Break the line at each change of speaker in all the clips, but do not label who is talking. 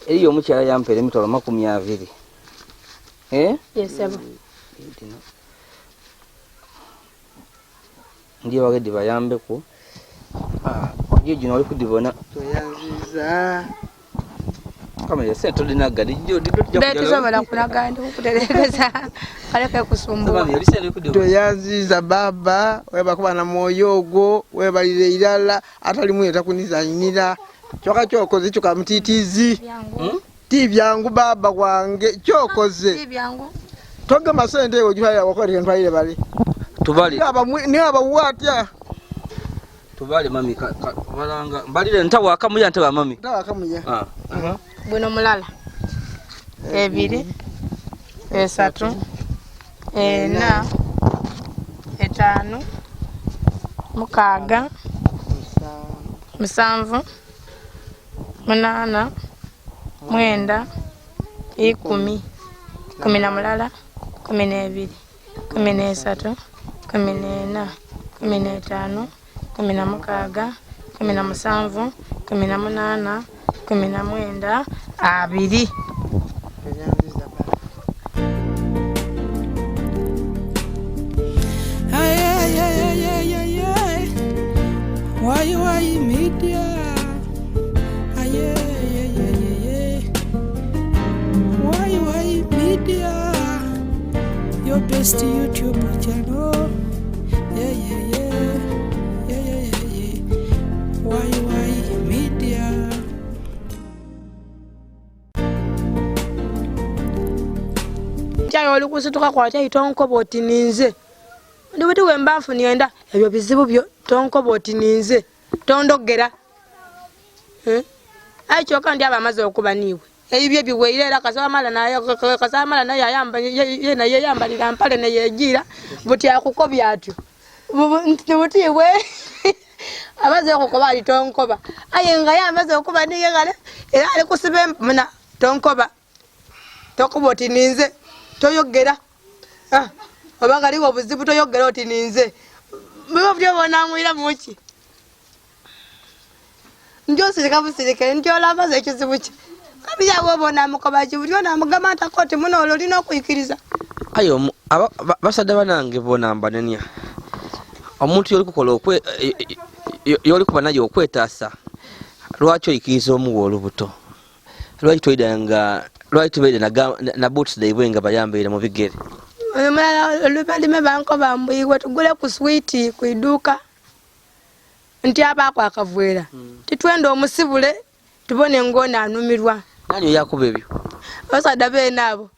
Eriyo omukyala yampeera 200,000. Eh?
Yes, sebo.
Ndiye bagedi bayambeku. Ah, ndiye gino oli kudibona.
Toyanziza.
Kama ya sente tolinaga.
Betusobola kulaga ndi kukutereekeza kaleke kusumbuwa.
Toyanziza baba, weba kuba na mwoyo ogwo, webalire irala, atali mwiyo takunizanyira. Kyoka kyokoze kyo kamutitizi. Ti byangu baba wange, kyokoze.
Ti byangu.
Togema sente eyo gitwalira wakolera ntwalire bali.
Tubali.
Ni aba watya.
Tubali mami balanga mbalire ntawa akamuya ntawa mami.
Ntawa akamuya.
Ah.
Buno mulala. 2 3 4 5 6 7 8 9 10 11 12 13 14 15 16 17 18 19 20.
Why why media? Aye aye aye. Why why media? Your best YouTube channel. Yeah yeah yeah. Yeah yeah yeah yeah. Why why media?
Chayo olukusituka kwa chayi tonkoba oti ninze. Ndi we mbanfu nienda ebyo bizibu byo tonkoba oti ninze. Tondogera. Ayi kyoka ndi abamaze okuba niwe. Ebyo biweire era kasamala naye kasamala naye ayamba ye naye yambalira mpale ne yegira buti akukobya atyo. Buti we amaze okukoba ali tonkoba. Ayi nga yamaze okuba niye gale era ali kusibe muna tonkoba. Tokoba oti ninze. Toyogera. Ah, oba galiwo obuzibu toyogera oti ninze. Biba byo bonamwira muki. Njo busirika njo olamaze ekizibu kye. Kabya bw'obona mukoba ki buli onamugamba nti akoti muno olwo olina okuyikiriza.
Ayo basadde banange bona mbanenya. Omuntu yoli kukola okwe yoli kuba naye okwetaasa. Lwaki oyikiriza omuwa olubuto? Lwaki toyidanga lwaki tubeere na boots daibwe nga bayambaire mu bigere?
Omulala oluvannyuma bankoba mbuyigwe tugule ku swiiti ku idduuka nti abaako akavwera. Titwenda omusibule tubone ng'ono anumirwa.
Nani oyakuba ebyo?
Basadda beene abo.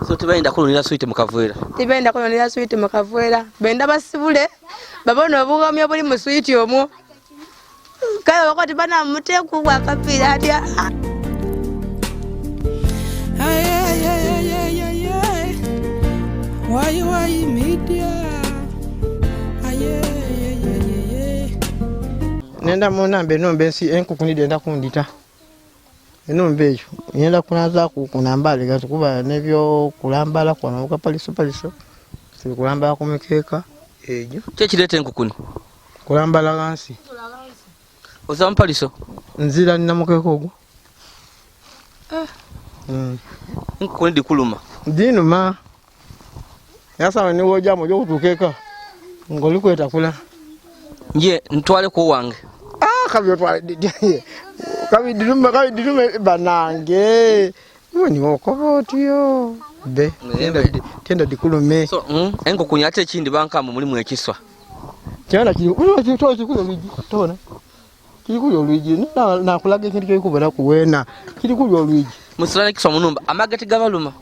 So tebenda kunonera swiiti mu kaveera?
Tibenda kunonera swiiti mu kaveera. Benda basibule babone obuwomi obuli mu swiiti omwo. Kale wakati banamuteeka obwakapiira atya.
Why why media? Aye aye aye.
Nenda munambe enumba ensi enkuku nidenda kundita. Enumba eyo ngenda kunaazaku kunambale gato kuba nebyo kulambala kwa kapaliso paliso. Kulambala ku mikeeka egyo.
Ki kireeta enkukuni?
Kulambala wansi.
Oza mpaliso?
Nzira nina mukeeka ogwo.
Enkukuni dikuluma?
Dinuma. Yasa ni woja mojo kutukeeka ngoli kwetakula.
Nje ntwale ku wange.
Ah, kabyo twale kabi dilume kabi dilume banange. Iwe ni okoba otyo. Be tenda dikulume.
So enkukuni ate ekindi bankamu mulimu ekiswa.
Kyana kiri uyo kito kikulu olwigi tona. Kiri kuli olwigi na kulaga ekintu kyokubona kuwena. Kiri kuli olwigi.
Musula ekiswa munumba amagati gabaluma.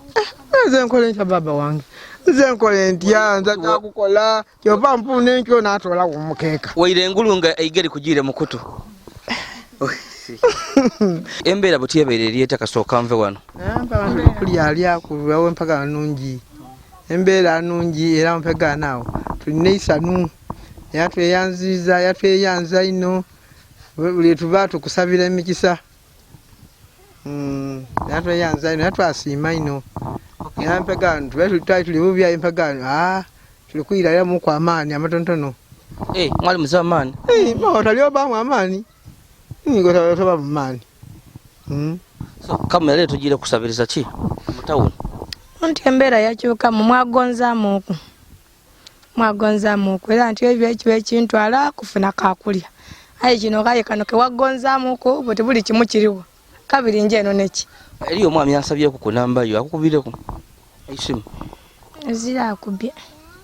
Nze nkole ntya baba wange. Nze nkole ntya nza kukola kyova mpune nkyo natola omukeeka.
Waire engulu nga eigeri kugire mukutu. Embeera buti ebeera eri etya kasooka nve wano?
Kulya alya kubawo empaka nnungi. Embeera nnungi era mpega naawo tulina eisanu. Yatweyanziza yatweyanza ino buli tuba tukusabira emikisa. Yatweyanza ino yatwasiima ino. Era mpega tube twali tuli bubi aye mpega tuli kwiriramu ku amaani amatonotono.
Mwali muzibu amaani?
Otali obaamu amaani. Ngo toba mumaani.
So kamera leero tugiire kusabiriza ki mu tawuni?
Nti embeera yakyukamu, mwagonzaamuuku, mwagonzaamuuku, era nti ebyo ekiba ekintwala kufuna kakulya. Aye kino kaye kano kewagonzaamuuku buti buli kimu kiriwo, kabiri nje eno neki.
Eriyo omwami ansabyeku ku namba yo, akukubireku eisimu?
Ezira akubye.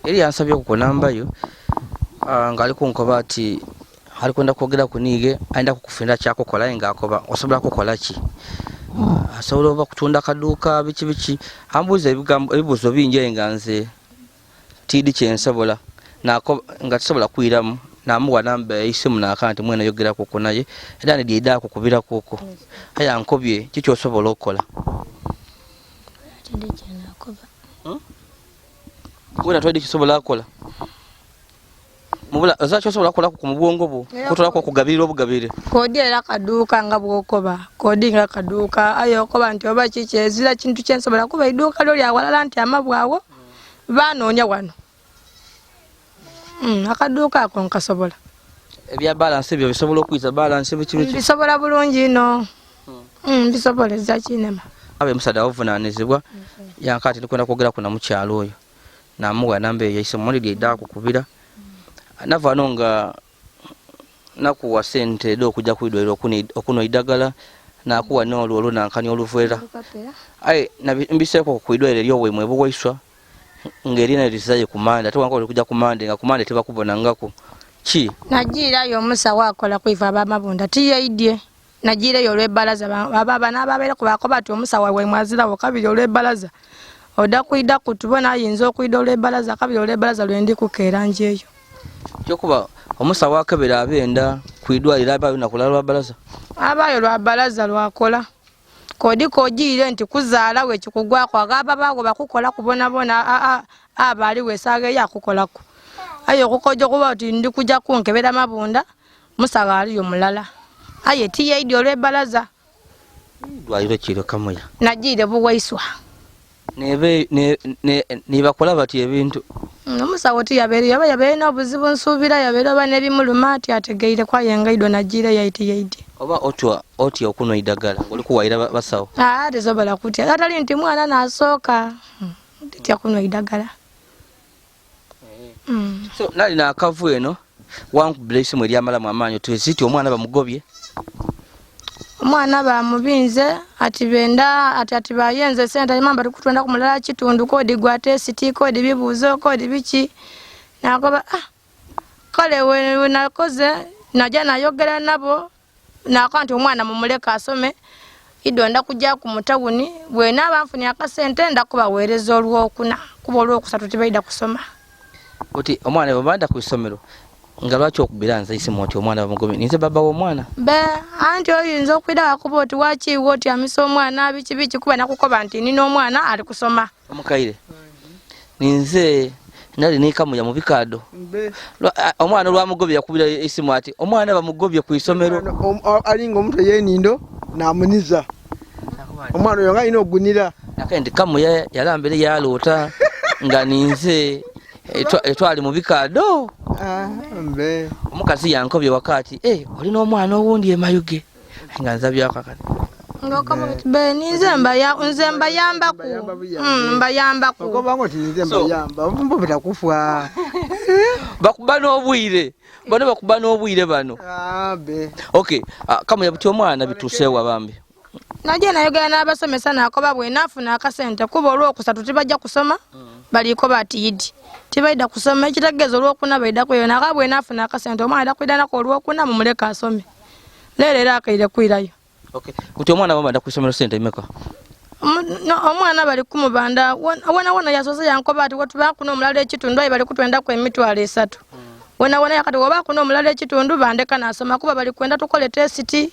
Eri ansabyeku ku namba yo, nga ali kunkoba ati ali kwenda kwogera ku niige, ayenda kukufunira kyakukola, aye nga akoba osobola kukola ki? Asobola oba kutunda kaduuka biki biki, ambuuza ebigambo ebibuuzo bingi, aye nga nze tiidi kyensobola nga tisobola kwiramu. Namuwa namba eisimu naka nti mwene yogeraku ku naye, era nidyeida akukubiraku. Aye ankobye ki kyosobola okukola? Wena twedi kisobola kukola. Mubula oza kyosobola kukola ku mubwongo bwo, kutolako okugabirira obugabire.
Kodi era kaduuka nga bw'okoba, kodi nga kaduuka, aye okoba nti oba kiki ezira kintu kyensobola kuba eiduuka lyo lyawalala nti amabwawo banoonya wano. Akaduuka ako nkasobola.
Ebya balance ebyo bisobola okwiza balance biki biki?
Bisobola bulungi ino. Bisobola ezza kinema.
Abe musaada ovunaanizibwa, yankati ndikwenda kwogera ku namukyalo oyo. Namuwa namba eyo yaise muri lye kukubira. Nava no nga nakuwa sente do okujja kwidwaliro okuno idagala, nakuwa n'olwo olwo nankani oluvera. Aye mbiseeko ku idwaliro ery'obwemwe buwaiswa ng'erina erizayo ku mande, ate wankola okujja ku mande nga ku mande tebakubonangako. Ki?
Nagiirayo omusawo akola kwifa abamabunda tiyaidye. Nagiireyo olw'ebbalaza, aba n'ababeere ku bakoba ati omusawo waimwe azirawo kabiri olw'ebbalaza. Oda kwida kutubona ayinza okwida olw'ebbalaza kabiri olw'ebbalaza lwe ndi kukeera njeyo.
Kyokuba omusawo akebera abenda kwidwaliro abayo nakola lwa bbalaza?
Abayo lwa bbalaza lwakola. Kodi kogiire nti kuzaala we kikugwako agaba bago bakukola kubonabona aba ali wesaaga eyo akukolaku. Aye okukoja okuba oti ndi kujja kunkebera mabunda, musawo aliyo mulala. Aye tiyaidye olw'ebbalaza.
Dwaliro kiro Kamuya.
Nagiire buwaiswa.
Nibakola bati ebintu.
Omusawo tiyabeere, yaba yabeere n'obuzibu nsuubira yabeere oba n'ebimuluma ati ategeire kwaye nga nagiire yaiti yaidye.
Oba otya okunwa eddagala ng'oli kuwayira basawo?
Tesobola kutya. Atali nti mwana n'asooka. Titya kunwa eddagala.
So nali naakavu eno wankubira esimu eryamalamu amaanyi otweziti omwana bamugobye.
Omwana bamubinze ati benda ati ati bayenze sente mamba tukutwenda kumulala kitundu kodi gwa test kodi bibuuzo kodi biki. Nakoba kale we nakoze naja nayogera nabo naka nti omwana mumuleka asome idonda kujja ku mutawuni bwe naaba nfunye akasente ndakubaweereza olwokuna kuba olwokusatu tibaida kusoma.
Oti omwana bwe banda ku isomero nga lwaki okubira nze isimu oti omwana bamugobye ninze baba w'omwana?
Be anti oyinza okwira akuba oti wakiiwe oti amisa omwana biki biki kuba nakukoba nti nina omwana ali kusoma.
Omukaire ninze nali nikamuya mu bikaado. Omwana olwamugobye yakubira isimu ati omwana bamugobye ku isomero.
Alinga omuntu ey'enindo namuniza. Omwana oyo nga alina ogunira.
Nakaye ndi Kamuya yalambire yaloota nga ninze etwali mu bikaado. Omukazi yankobye wakati, olina omwana owundi emayuge. Nga nzabyako akati.
Be ninze nze mbayambaku. Mbayambaku.
Okoba ngo nze mbayamba. Mbo bitakufa.
Bakuba n'obwire. Bano bakuba n'obwire bano.
Be.
Okay, Kamuya buti omwana bituuseewo abambi.
Naje nayogera n'abasomesa nakoba bwe naafuna akasente kuba olwokusatu tibajja kusoma, baliko bati yidi. Tibaida kusoma ekitegeeza olwokuna baida kweyo naka bwe naafuna akasente omwana ajja kwida nako olwokuna mumuleke asome. Leero era akaire kwirayo.
Okay. Kuti omwana bamanda ku isomero sente imeka?
Omwana bali kumubanda wona wona yasoose yankoba ati wetuba kuno omulala ekitundu aye bali kutwenda ku emitwalo 3. Wona wona yakati woba kuno omulala ekitundu bandeka nasoma kuba bali kwenda tukole tesiti.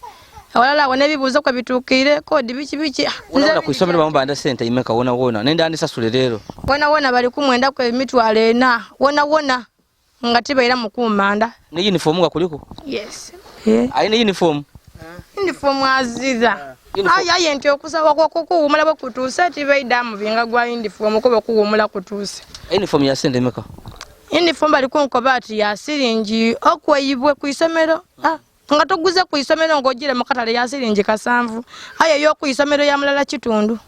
Awalala awo n'ebibuuzo kwe bituukire kodi biki biki.
Wona ku isomero bamubanda sente imeka wona wona nenda ndisasule leero.
Wona wona bali kumwenda ku emitwalo 4 wona wona nga tibaira mu kumanda.
Ne uniform nga kuliko?
Yes.
Ayi ne uniform?
Uniform aziza. Ayi ayi nti okusaba kuwumula bwe kutuuse tibaida mu binga gwa uniform kuba kuwumula kutuuse.
Uniform ya sente imeka?
Uniform bali kunkoba ati ya siringi okweyibwe ku isomero. Nga toguze ku isomero ng'ogyire mu katale ya siringi 7, aye ey'oku isomero ya 1 kitundu.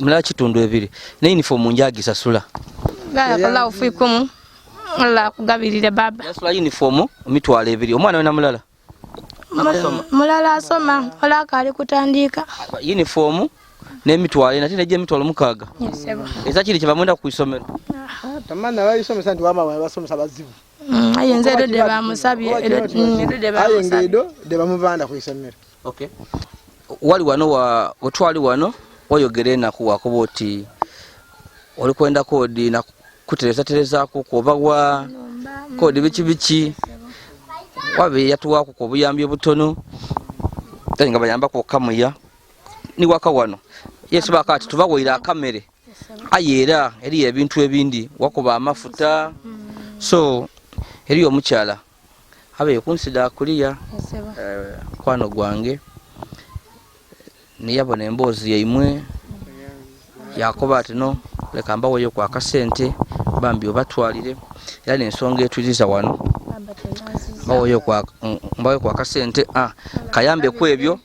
1 kitundu 2. Ne uniform njagisasula.
Barakallahu fikum. Allah akugabirire baba.
Yasula uniform 20,000. Omwana we namulala.
Mulala asoma, ola akali kutandika.
Uniform n'emitwalo ena, ate nejja 60,000.
Yes, sebo.
Eza kiri kye bamwenda ku isomero.
Tamana bayisomesa nti wama basomesa bazibu.
Aye nze edo de bamusabye, edo de
Aye
bamusabye.
ngedo de bamubanda ku isomero.
Okay. Wali wano wa otwali wano wayogere enaku wakuba oti oli kwenda kodi na kutereza terezaako kuoba wa kodi biki biki wabe yatuwaako ku obuyambi obutono ate nga bayambako okamuya ni waka wano yesu bakati tubaweera akamere aye era eriyo ebintu ebindi wakuba amafuta so eriyo omukyala abe kunsida kuliya kwano gwange niyabona emboozi yaimwe yakoba ati no leka mbaweyo kwa akasente bambi obatwalire era n'ensonga etwiriza wano mbaweyo kwa akasente kayambe ku ebyo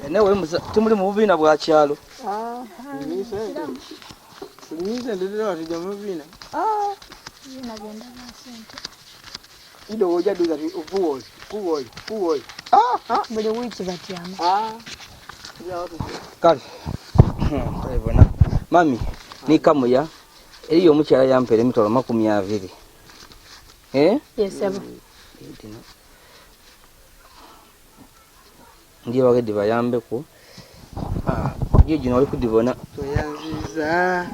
Newe timuli mu bubiina bwa kyalo.
Buli wiiki batyama.
Kale. Bona. Mami, ni kamuya eriyo omukyala yampera 20,000. Eh?
Yes, sir.
Ndiye bagedde bayambeko. Ndiye gino oli kudibona.
Toyanziza.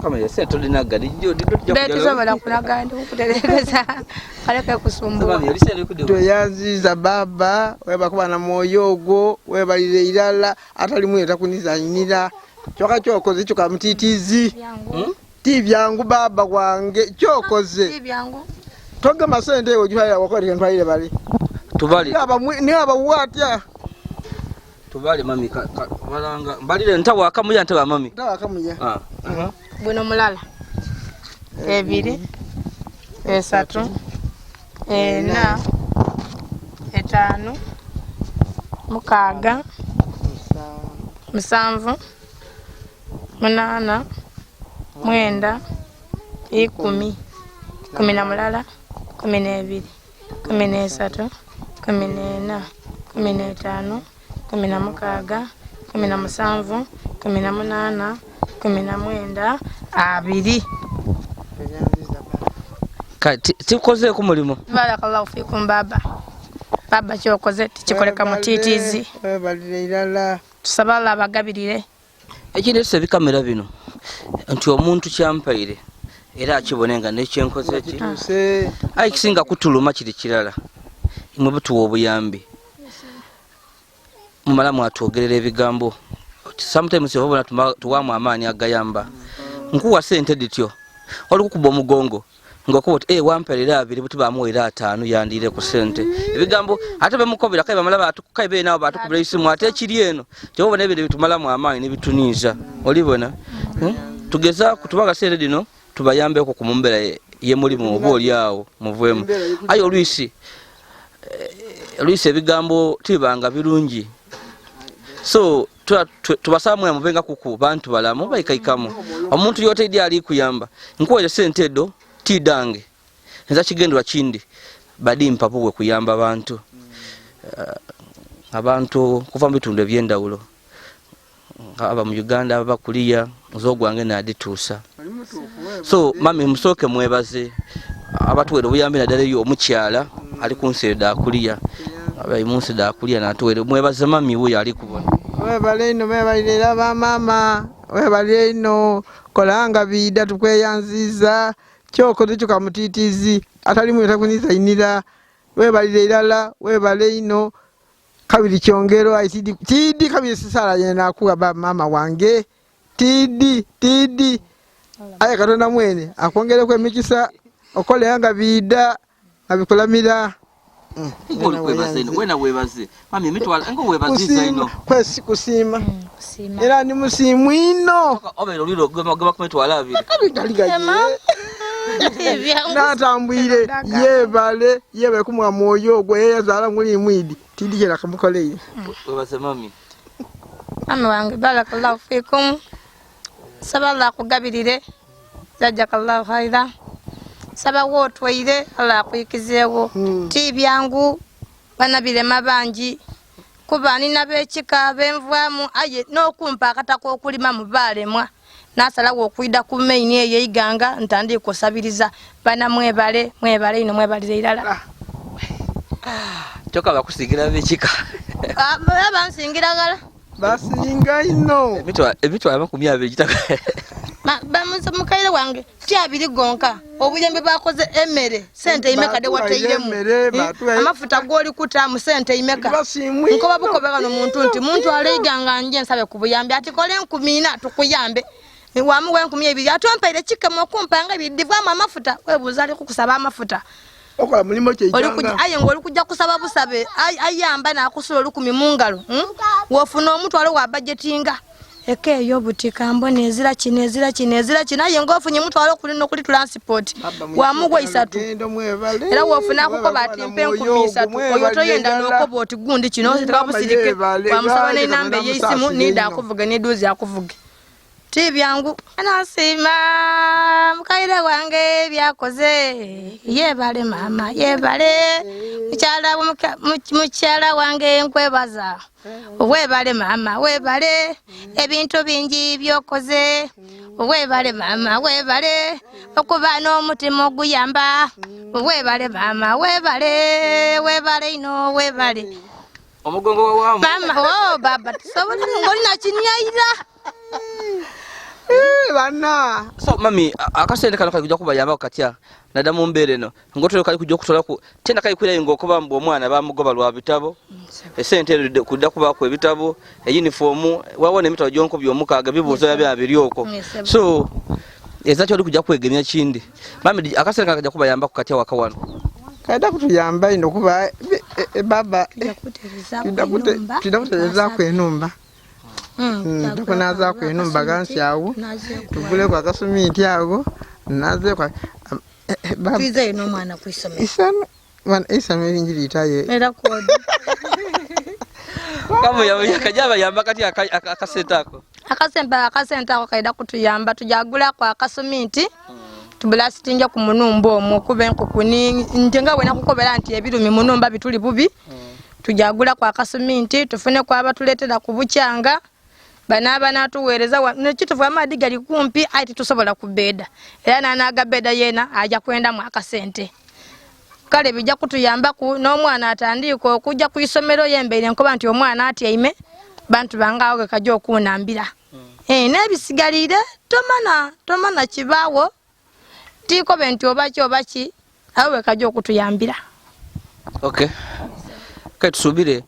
Kamera sente olinaga
Betusobola kulaga ndi kukutereeza aleke kusumbuwa.
Toyanziza baba weba kuba na mwoyo ogwo webalire irala atali mwe takunizanyira kyoka kyokoze kyo kamutitizi. Ti byangu baba gwange kyokoze.
Ti byangu.
Togamba sente eyo gitwalira wakolera ntwalire bali.
Tubali.
Ni aba watya.
Tubali mami balanga mbalire ntawa akamuya ntawa mami.
Ntawa akamuya.
Buno mulala. 2 3 4 5 6 7 8 9 10 11 12 13 14 15 16 17 18 19 20.
Tikoze ku mulimo.
Barakallahu fikum baba. Baba kyokoze tikikoleka mutitizi. Tusaba Allah abagabirire.
Ekintu ebikamera bino nti omuntu kyampaire era akibone nga nekyenkoze ki. Ayi kisinga kutuluma kiri kirala. Imwe butuwa obuyambi. Mumala mwatwogerera ebigambo. Sometimes obona tuwamu amaanyi agayamba. Nkuwa sente dityo. Olikukuba omugongo. Ngokuba oti wamperera 2 buti bamuwera 5 yandire ku sente. Ebigambo ate bemukobera kaye bamala batukaye be nawo batukubira isimu ate ekiri eno. Kyobona ebintu bitumalamu amaanyi n'ebituniiza. Olibona? Tugeza kutubaga sente dino tubayambeko ku mumbeera ye mulimu oba oli awo muveemu. Aye olwisi ebigambo tibanga birungi. So tubasaba muvenga kuku bantu balamu baikaikamu. Omuntu yote idi ali kuyamba. Nkuwa sente edo tidange. Nza kigendwa kindi. Badimpa buwe kuyamba abantu, abantu kuva mu bitundu ebyendawulo, aba mu Uganda, ababa kuliya nze ogwange nadituusa. So mami, musooke mwebaze abatuwera obuyambi, naddala eyo omukyala ali ku nsi dakuliya, abali mu nsi dakuliya natuwere. Mwebaze mami wuyo ali kubona.
Webale ino, mwebalire era bamama, webale ino kolanga bida tukweyanziza kyokoze kyo kamutitizi atali mweta kunisainira. Webalire irala, webale ino kabiri kyongero aitidi tidi kabiri sisala yena akuwa ba mama wange tidi tidi. Aye Katonda mwene akwongereko emikisa okoleyanga bida abikulamira.
Ngoli kwebaze ino wena, webaze mami emitwalo ngo webaziza ino.
Kwesi kusiima, era ndi musiimu ino.
Obeera olwiro gema ku 20,000.
Natambwire yebale, yebale kumwa mwoyo ogwo yeyazaala muli mwidi tidi kyera kamukoleire.
Webaze mami.
Mama wange, barakallahu fikum, saba Allah akugabirire, jazakallahu khaira. Saba wootwaire Allah akuyikizeewo. Ti byangu, bana birema bangi kuba nina bekika benvaamu, aye n'okumpa akataka okulimamu baalemwa, nasalawo okwida ku maini eyo eiganga ntandika osabiriza bana. Mwebale, mwebale ino, mwebalire irala.
Kyokka bakusigira bekika.
Ah, bansingira ghala.
Basinga ino.
20,000 gitaka.
Mukaire wange ti abiri gonka, obuyambi bakoze emmere sente imeka de wateiremu?
Emmere,
Amafuta goli kutamu sente imeka?
Basiimu.
Nkoba bukobe kano muntu nti muntu aleiganga nje nsabe ku buyambi ati kole 40,000 tukuyambe, wamuwa 2,000 ate ompaire kikemu okumpanga ebidivwamu amafuta, webuuza ali kukusaba amafuta.
Okola mulimu.
Oli
Kyeijanga.
Aye ng'oli kujja kusaba busabe, ayamba nakusula 1,000 mu ngalo, Wofuna omutwalo wa bajetinga eka eyo buti kambona ezira kino, ezira kino, ezira kino, aye ng'ofunye mutwalo kuli nokuli transport wamuwa 3. Era wofuna akukoba ati mpa 3,000, oyo toyenda n'okoba oti gundi kino kabusirike, wamusaba n'enamba ey'eisimu nida akuvuge niduuzi akuvuge. Ti byangu. Nasiima mukaire wange byakoze, yebale mama, yebale mukyala, mukyala wange nkwebaza, webale mama, webale ebintu bingi byokoze, webale mama, webale okuba n'omutima oguyamba, webale mama, webale, webale ino, webale.
Omugongo wawamu.
Mama, oh baba, tusobola ngolina kinyaira.
Bana.
So mami, akasente kano kali kujja kubayambako katya nadda mu mbeera eno ngotole kali kujja okutolaku tenda kali kwirayo ngaokuba mbu omwana bamugoba lwa bitabo, esente ero kudda kubaku ebitabo, eyunifoomu, wawona emitwalo gyonko byomukaaga bibuuzo bya biri okwo.
Yes,
so eza kyoli kujja kwegemya kindi mami, akasente kano kajja kubayambako katya waka wano?
Kaida kutuyamba ino kuba baba tulina kuterezaako enumba, tukunazaako enumba gansi awo, tuguleko akasuminti ago nazeeko baba.
Twizeyo n'omwana ku isomero.
Isano bana, isano eringi liitayo.
Era kodi.
Kajja bayamba katya akasente ako?
Akasembe akasente ako kaida kutuyamba, tujagulako akasuminti tubulasitinja ku munumba omwo kuba enkukuni nje nga bwe nakukobera nti ebirumi munumba bituli bubi. Tujagulako akasuminti tufune kwaba tuleetera ku bukyanga banaaba natuweereza nekitufu amaadi gali kumpi, aye titusobola kubeeda, era nanagabeeda yeena ajja kwendamu akasente. Kale bijja kutuyambaku n'omwana atandika okujja ku isomero yembeire nkoba nti omwana atyaime bantu bange awo ge kajja okunambira. N'ebisigalire tomana tomana kibaawo tikobe nti oba ki oba ki, awo we kajja okutuyambira.
Okay, kale tusuubire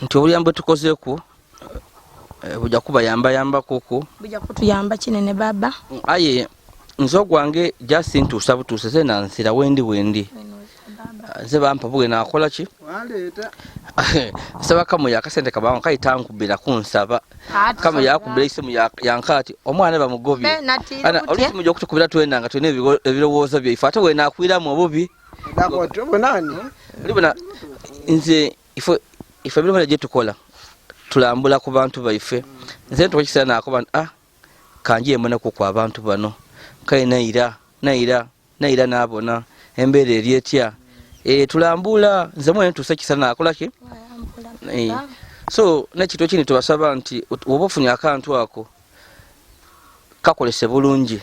nti obuyambi bwe tukozeeku bujja kubayambayambakuku.
Bujja kutuyamba kinene baba.
Aye nze ogwange jasi ntuusa butuuse ze nansira wendi wendi nze bampa buge nakola ki.
Waleeta.
Nsaba kamuya akasente kabangu kayita nkubira kunsaba kamuya yakubira isimu yanka ati omwana bamugobye.
Natiire
Ana
kutya.
olusimu gyokutukubira twena nga tulina ebirowoozo byaife ate wenakwiramu obubi.
Bonani.
Olibona nze ife emirimu gye tukola tulambula ku bantu baife, nze ntuka ekiseera nakoba nti ah kanje mboneku ku abantu bano, kale naira naira naira nabona. Embeera eri etya? Tulambula nze mwene ntuuse ekisa nakola ki? So nekintu ekindi tubasaba nti oba ofunye akantu ako kakolese bulungi.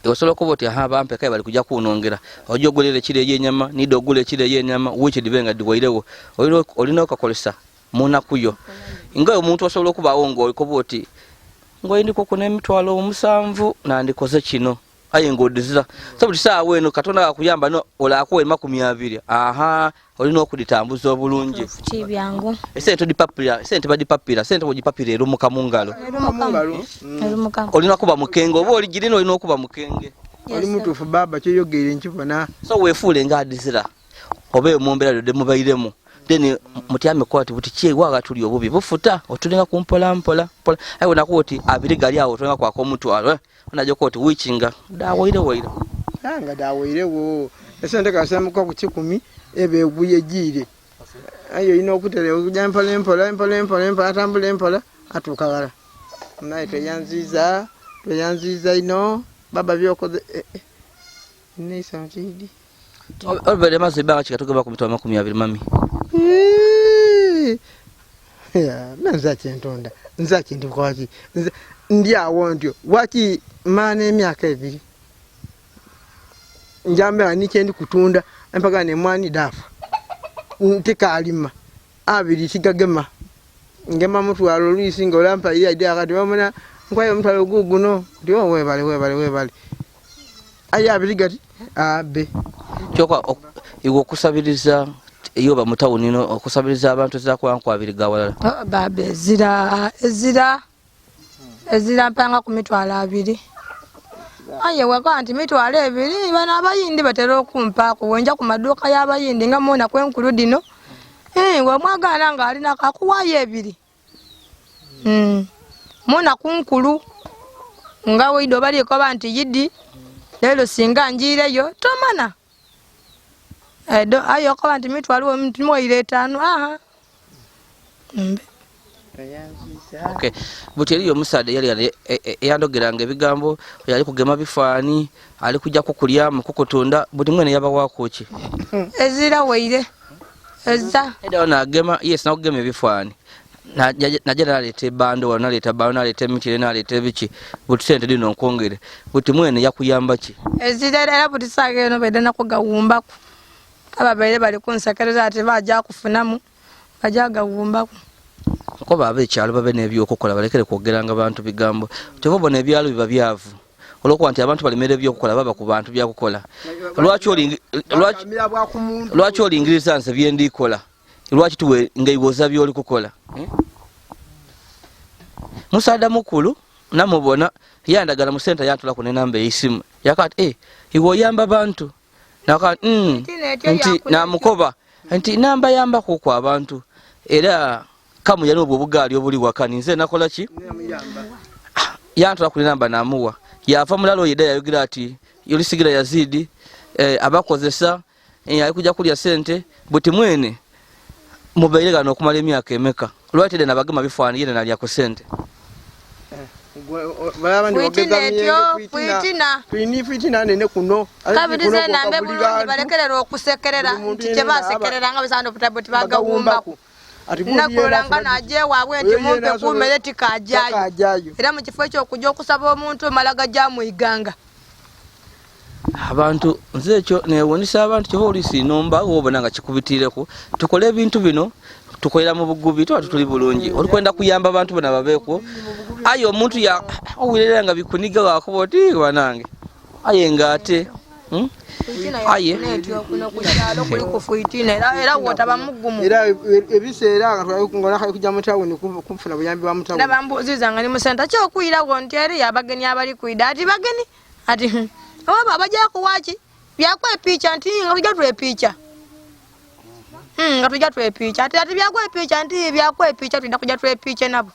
Osobola okuba oti aha bampe kaye bali kujja kunongera, ojja ogulira ekiro ey'enyama, nidda ogula ekiro ey'enyama, wiiki dibe nga diwairewo, olina okakolesa munaku yo. Nga omuntu osobola okubaawo ng'olikoba oti ng'oyindikuku n'emitwalo 7 nandikoze kino, aye ng'odizira. So buli saawa eno Katonda akuyamba no olakuwa 20, aha olina okuditambuza obulungi.
Kibyangu.
Esente odipapira, esente badipapira, sente bw'ogipapira erumuka mu ngalo.
Erumuka.
Olina kuba mukenge oba oligirina olina okuba mukenge.
Oli mutuufu baba, kyoyogeire nkibona.
So weefuule ng'adizira oba mu mbeera yodde mubairemu, then mutyame kwati buti ki ewaga tuli obubi bufuta otulinga ku mpola mpola mpola, aye bonakuba oti abiri gali awo otulinga kwaka omutwalo, onajja oti wiiki nga dawaire waire.
Nga dawairewo esente kasemuka ku 100 eba eguye egiire, aye olina okutera okuja mpola mpola mpola mpola mpola atambula mpola atuuka wala. Naye tweyanziza tweyanziza ino baba byokoze neisa nkidi.
Olubere maze ebbanga kika tugamba ku mitwalo 20 mami.
Nze kyentonda, nze kintukwaki, nze ndi awo ntyo waki maana emyaka 2 njamba ni kyendi kutunda empaka ne mwani dafa ntikalima abiri tigagema ngema mutwalo oluisi nga olampa iri aidi akati bamuna nkwayo omutwalo guguno nti oh, webale webale webale aye abiri gati abe.
Kyoka iwe okusabiriza iyo ba mutawuni no okusabiriza abantu zakuba nkwabiri gawalala.
Baba ezira ezira ezira mpanga ku mitwalo 2. Aye waka nti mitwalo 2 bano abayindi batera okumpaako wenja ku maduuka y'abayindi nga muona kwenkulu dino. Wamwagaana nga alina kakuwaayo 2. Muona ku nkulu nga weido balikoba nti yidi leero singa njiireyo tomana. Edo aye okoba nti mitwalo mwaire 5 aha. Mbe.
Okay. Buti eriyo omusaadha eyali eyandogeranga ebigambo, yali kugema bifaani, ali kujja kukulya mu kukutunda, buti mwene yabawaako ki?
Ezira waire. Eza.
Eda nagema, yes, nakugema ebifaani. Najja naleeta ebbando wano, naleeta bando, naleeta emiti, naleeta ebiki, buti sente dino nkwongere. Buti mwene yakuyamba ki?
Ezira era buti saaga eno baida nakugawumbaku. Ababaire bali kunsekereza ati bajja kufunamu, bajja gawumbaku.
Nkoba ab'ekyalo babe n'ebyokukola balekere kwogeranga bantu bigambo. Kyova obona ebyalo biba byavu olw'okuba nti abantu balemera ebyokukola baba ku bantu byakukola. Lwaki olingiriza nze bye ndikola? Lwaki tuwe ng'eiwoza by'oli kukola? Musaada mukulu namubona yandagala mu senta yantula ku nenamba ey'essimu. Yakati iwe oyamba bantu. Naka nti namukoba nti namba yamba ku abantu era kamu yali obwo obugaali obuli waka ninze nakola ki? Yantula ku namba namuwa. Yava mulalo yedda yayogera ati yolisigira Yazidi abakozesa ali kujja kulya sente buti mwene mubaire gano okumala emyaka emeka lwaki tedda nabagema bifaani yena nalya ku sente.
Fitina nene kuno
kabirize nambe bulungi balekerera okusekerera nti kyebasekerera nga besanda obutabo tibagawumbaku. Nakulanga naje waabwe nti mumpe kumere tikajayo era mu kifo eky'okujja okusaba omuntu omala gajja mu iganga.
Abantu nze ekyo newuunyisa abantu kyova oluusi nomba wobona nga kikubitiireko tukole ebintu bino tukolera mu bugubi tuba tutuli bulungi olikwenda kuyamba abantu bona babeeko aye omuntu owulira nga bikuniga wakuba oti banange aye nga ate aye
era wotaba mugumu
era ebiseera nga kujja mu tawuni kufuna buyambi bwa mu tawuni.
Nabambuuziza nga ni mu senta kyokuyirawo nti eri abagenyi abali kwida ati bageni ati oba bajja kuwaki byakwepicha nti nga tujja twepicha nga tujja twepicha ati ati byakwepicha nti byakwepicha tulina kujja twepiche nabo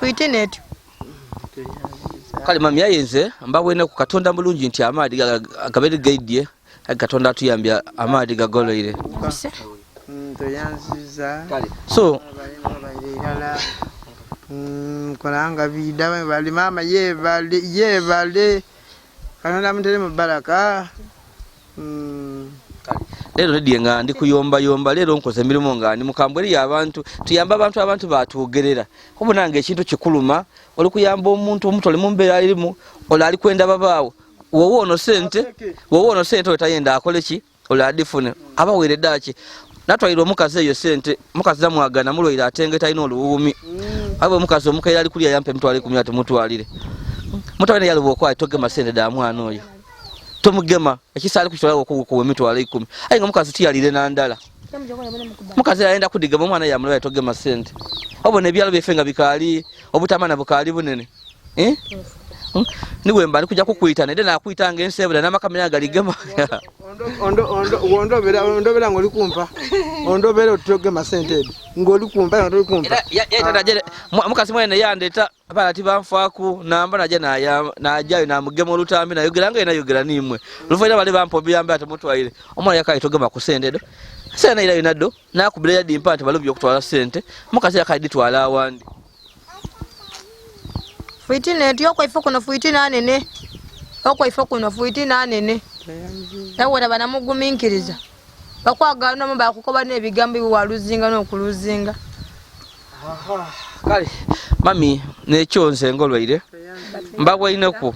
fitina etyo.
Kale mami ayenze mbabwene ku Katonda mulungi nti amaadi gabere gaidye Katonda atuyambya amaadi gagoloire.
Toyanziza.
So
kolanga bida bali mama yebale yebale Katonda mutere mu baraka.
Leero nedie nga ndi kuyombayomba, leero nkoze emirimu nga ndi mukambwe. Eriyo abantu tuyamba abantu, abantu batwogerera. Kuba nange ekintu kikuluma, oli kuyamba omuntu omuto oli mumbeera erimu, ole ali kwenda babaawo wowe ono sente, wowe ono sente, oyo tayenda akole ki, ole adifune abawere daki. Natwalira omukazi eyo sente, mukazi namwagana mulwaire atenge talina oluwuumi. Abe omukazi omukaire ali kulya yampa 100,000 ati mutwalire mutabani yaluba okwali togema sente da mwana oyo tomugema ekisa ali kukitwala okukuwa 100,000. Aye nga omukazi tiyalire nandala, mukazi ayenda kudigama omwana yamulaba togema sente. Obona ebyalo byaffe nga bikaali obutamana bukaali bunene. Eh? Niwe mba ndikuja kukwita nede nakwita nga ensebula n'amakamera galigema.
Ondobera ng'oli kumpa, ondobera otogema sente edo ng'oli kumpa nga toli kumpa.
Era yeta mukazi mwene yandeta abaana tibanfaaku namba naja najayo namugema olutambi nayogera nga nayogera nimwe luvaira bali bampa obuyambi ate mutwaire omwana yakayi togema ku sente edo sente nairayo naddo nakubira yadimpa nti balubye okutwala sente mukazi yakayi ditwala awandi.
Fitina eti okwaife kuno fitina anene, okwaife kuno fitina anene. Ewera banamuguminkiriza bakwagala bakukoba n'ebigambo biwaluzinga n'okuluzinga.
Kale mami nekyo nze ngolwaire mbabwaineku.